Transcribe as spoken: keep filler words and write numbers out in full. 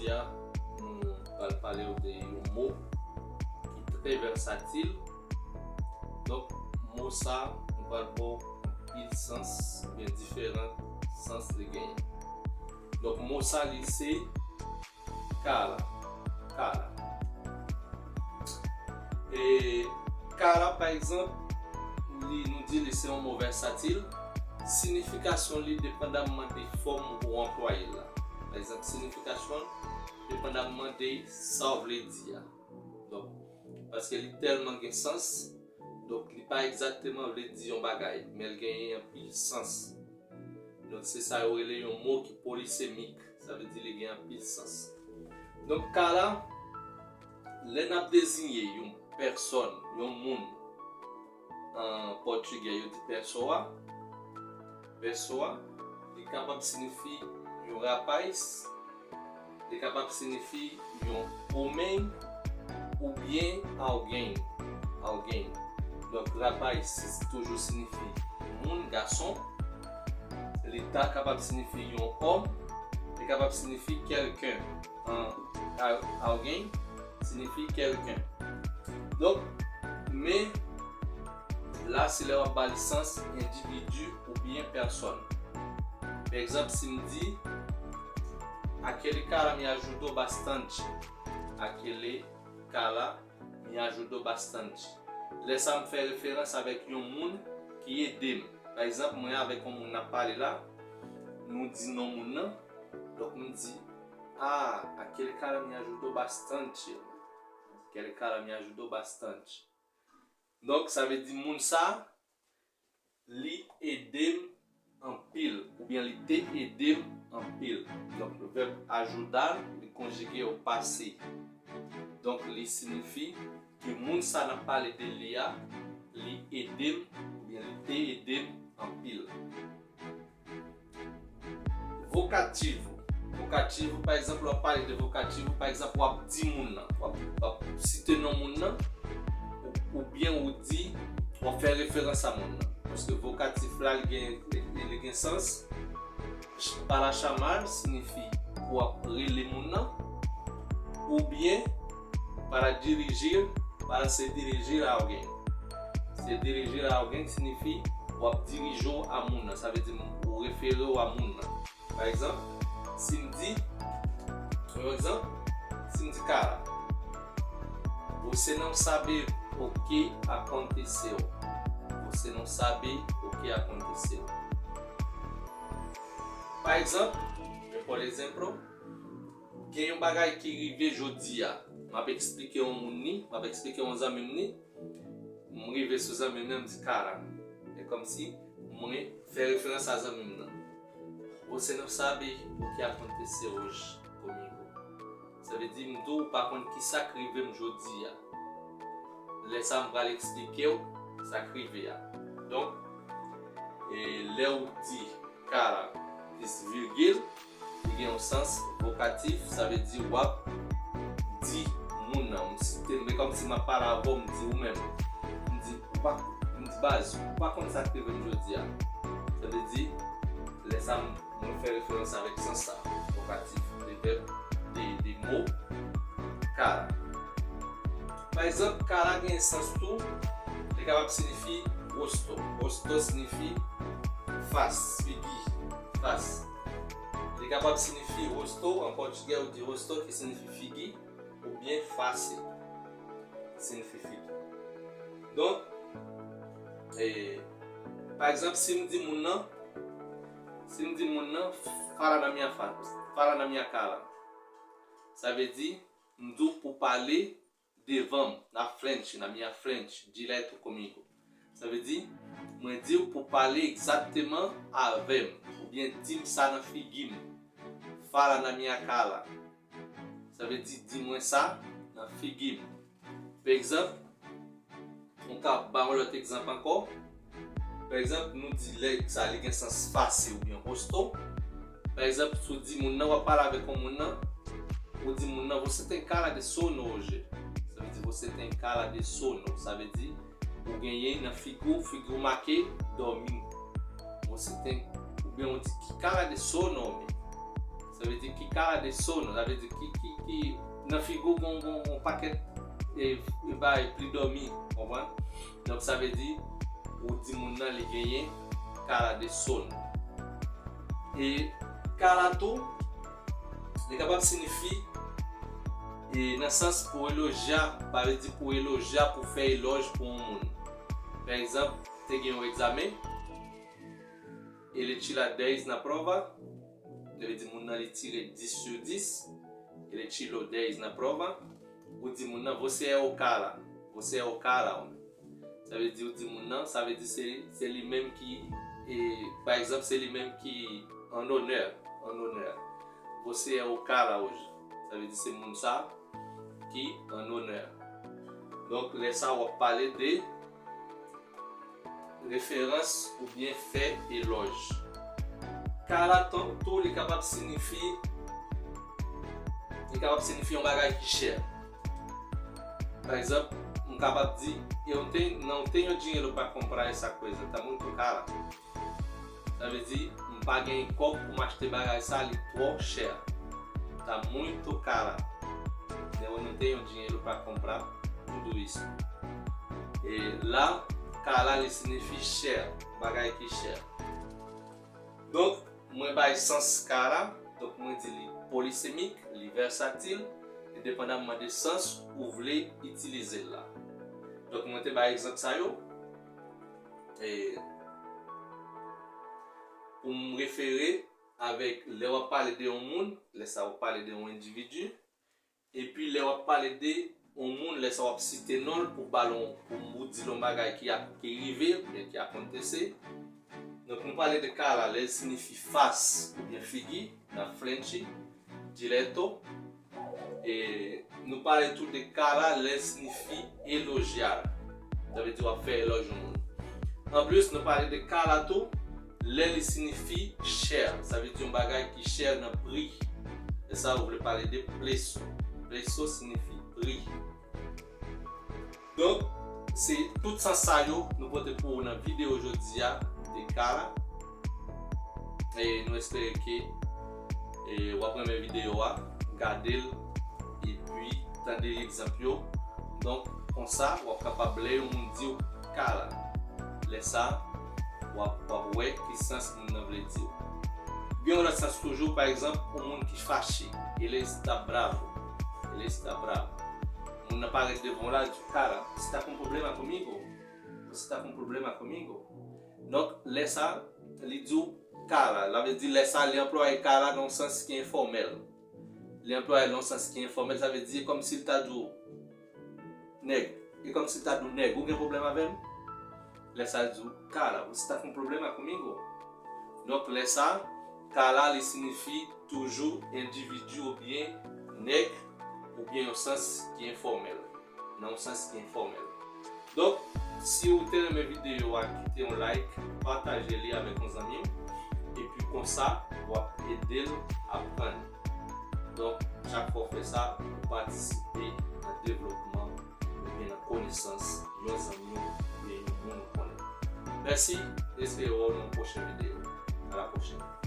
Jodi a, nou pral pale w de yon mo ki trè vèsatil. Donk, mo sa, nou pral ba w anpil sans, oubyen diferan sans li genyen. Donk, mo sa, li se kara. Kara. E kara, pa egzanp, li, nou di li se yon mo vèsatil. Siyifikasyon li depandamman de fòm ou anplwaye l la. Pa egzanp, siyifikasyon l depandamman de sa w vle di a. Donk, paske li tèlman gen sans, donk li pa egzakteman vle di yon bagay, men l genyen anpil sans. Donk, se sa yo rele yon mo ki polisemik. Sa vle di li gen anpil sans. Donk, kara, lè n ap deziye yon pèsòn, yon moun, an pòtigè, yo di pèsoa. Pèsoa, li kapab siyifi yon rapaz, li kapab siyifi yon omen, oubyen alguém. Alguém. Donk, rapaz toujou siyifi moun, gason. Li ta kapab siyifi yon òm, li kapab siyifi quelqu'un. An, al-, alguém siyifi quelqu'un. Donk, men, la se lè w ap ba li sans endividi oubyen pèsòn. Pa egzanp, si m di, aquele cara me ajudou bastante. Aquele cara me ajudou bastante. Lè sa, m fè referans avèk yon moun ki ede m. Pa egzanp, mwen avèk yon moun n ap pale la, nou di non moun nan. Donk, m di, ah, aquele cara me ajudou bastante. Aquele cara me ajudou bastante. Donk, sa vle di moun sa, li ede m anpil, oubyen li te ede m anpil. Donk, vèb ajudar, li konjige o pase. Donk, li siyifi ke moun sa n ap pale de li a, li ede m, oubyen li te ede m anpil. Vocativo. Vocativo, pa egzanp, lè w ap pale de vocativo, pa egzanp, w ap di moun nan, w ap, w ap site non moun nan, ou, oubyen ou di, w ap fè referans a moun nan. Paske vokatif la, li gen, li, li gen sans. Para chamar siyifi ou ap rele moun nan, oubyen para dirigir, para se dirigir a alguém. Se dirigir a alguém siyifi ou ap dirije w a moun nan, sa vle di ou refere w a moun nan. Pa egzanp, si m di, yon egzanp, si m di, cara, você não sabe o que aconteceu. Você não sabe o que aconteceu. Pa egzanp, por exemplo, gen yon bagay ki rive jodi a. M ap eksplike yon moun li, m ap eksplike yon zanmi m li. M rive sou zanmi m nan, m di, cara. E kòmsi mwen fè referans a zanmi m nan. Você não sabe o que aconteceu hoje comigo. Sa vle di, m di w, ou pa konn ki sa k rive m jodi a. Lè sa, m pral eksplike w sa k rive a. Donk, e lè w di cara plis virgil, li gen yon sans vokatif, sa vle di w ap di moun nan. M site, men kòmsi m ap pale avè w, m di ou menm. M di, ou pa, m di, baz, ou pa konn sa k rive m jodi a. Sa vle di, lè sa, m, mwen fè referans avèk sans sa, vokatif, de vèb, de, de mo, cara. Pa egzanp, cara gen sans tou, li kapab siyifi rosto. Rosto siyifi fas, figi, fas. Li kapab siyifi rosto, an pòtigè ou di rosto ki siyifi figi, oubyen face, ki siyifi figi. Donk, e, pa egzanp, si m di moun nan, si m di moun nan, fala na minha fa-, fala na minha cara. Sa vle di, m di w pou pale devan m, na frente, na minha frente, direto comigo. Sa vle di, mwen di w pou pale egzakteman avè m, oubyen di m sa nan figi m. Fala na minha cara. Sa vle di, di mwen sa nan figi m. Pa egzanp, mwen ka ba yon lòt egzanp ankò. Pa egzanp, nou di lè sa, li gen sans fase oubyen rosto. Pa egzanp, si w di moun nan, w ap pale avèk yon moun nan, ou di moun nan, você tem cara de sono hoje. Sa vle di, você tem cara de sono. Sa vle di, ou genyen nan figi w, figi w make dòmi. Você tem, oubyen ou di, que cara de sono, homem. Sa Sa vle di ki cara de sono, sa vle di ki, ki, ki nan figi w gon, gon, gon pakèt e, e bay pli dòmi, konprann? Donk sa vle di ou di moun nan li genyen cara de sono. E cara tou, li kapab sinifi e nan sans pou elojya, sa vle di pou elojya, pou fè elòj pou yon moun. Pa egzanp, te gen yon egzamen, ele tira dez na prova, sa vle di moun nan li tire dis sou dis, ele tirou dez na prova, ou di moun nan, você é o cara, você é o cara, homem. Sa vle di ou di moun nan, sa vle di se, se li menm ki, e, pa egzanp, se li menm ki en honneur, en honneur. Você é o cara hoje. Sa vle di se moun sa ki en honneur. Donk, lè sa w ap pale de referans oubyen fè elòj. Cara tou, tou li kapab sinifi, li kapab sinifi yon bagay ki chè. Pa egzanp, m kapab di, eu tenho, não tenho dinheiro para comprar essa coisa, tá muito cara. Sa vle di, m pa gen kòb pou m achte bagay sa, li twò chè. Tá muito cara. Eu não tenho dinheiro para comprar tudo isso. E la, cara li sinifi chè, bagay ki chè. Donk, mwen bay sans cara, donk mwen di li polisemik, li vèsatil, e depandaman de sans ou vle itilize l la. Donk, mwen te bay egzanp sa yo, e pou m refere avèk lè w ap pale de yon moun, lè sa w ap pale de yon endividi, epi lè w ap pale de yon moun, lè sa w ap site non l pou ba l yon, pou ou di l yon bagay ki ap, ki rive oubyen ki akontese. Donk, nou pale de cara, lè l sinifi fas oubyen figi, na frente, direto. E nou pale tou de cara lè l sinifi elogiar. Sa vle di w ap fè elòj yon moun. Anplis, nou pale de cara tou lè li sinifi chè. Sa vle di yon bagay ki chè nan pri. E sa, ou vle pale de preço. Preço sinifi pri. Donk, se tout sans sa yo nou pote pou ou nan videyo jodi a de cara. E nou espere ke, e, w ap renmen videyo a, gade l, epi tande egzanp yo. Donk, konsa, w ap kapab, lè yon moun di w cara, lè sa, w ap, w ap wè ki sans moun nan vle di w. Gen yon lòt sans toujou, pa egzanp, yon moun ki fache, ele está bravo, ele está bravo. Moun nan parèt devan w la, di w, cara, você tá com problema comigo? Você tá com problema comigo? Donk, lè sa, li di w cara. Sa vle di, lè sa, li anplwaye cara nan yon sans ki enfòmèl. Li anplwaye l nan yon sans ki enfòmèl, sa vle di, e kòmsi l ta di w, nèg. E kòmsi l ta di w, nèg, ou gen pwoblèm avè m? Lè sa, l di w, cara, você tá com problema comigo? Donk, lè sa, cara, li sinifi toujou endividi oubyen nèg, oubyen yon sans ki enfòmèl. Nan yon sans ki enfòmèl. Donk, si ou te renmen videyo a, kite yon like, pataje li avèk yon zanmi w, epi konsa, w ap ede l aprann. Donk, chak fwa w fè sa, ou patisipe nan devlopman oubyen nan konesans yon zanmi w oubyen yon moun ou konnen. Mèsi, espere wè w nan yon pwochen videyo. A la pwochèn.